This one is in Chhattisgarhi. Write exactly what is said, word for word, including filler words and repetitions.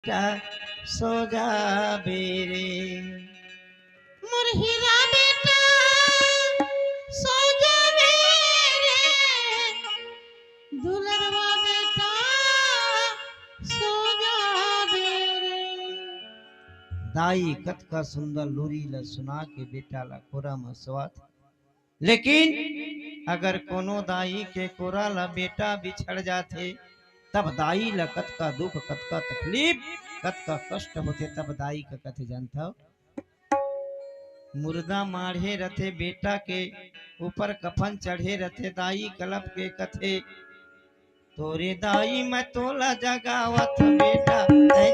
बेटा सो जाबे रे, मोर हीरा बेटा सो जाबे रे, दुलरवा बेटा सो जाबे रे। दाई कतका सुंदर लोरी ल सुना के बेटा ल कोरा म सोवाथे। लेकिन अगर कोनो दाई के कोरा ल बेटा बिछड़ जाथे, तब दाई ल कतका दुख, कतका तकलीफ, कतका कष्ट होथे, तब दाई का कथे जानथव, मुर्दा माढ़े रथे, बेटा के ऊपर कफन चढ़े रथे, दाई कलप के कथे, तोरे दाई मैं तोला जगावत बेटा, तैं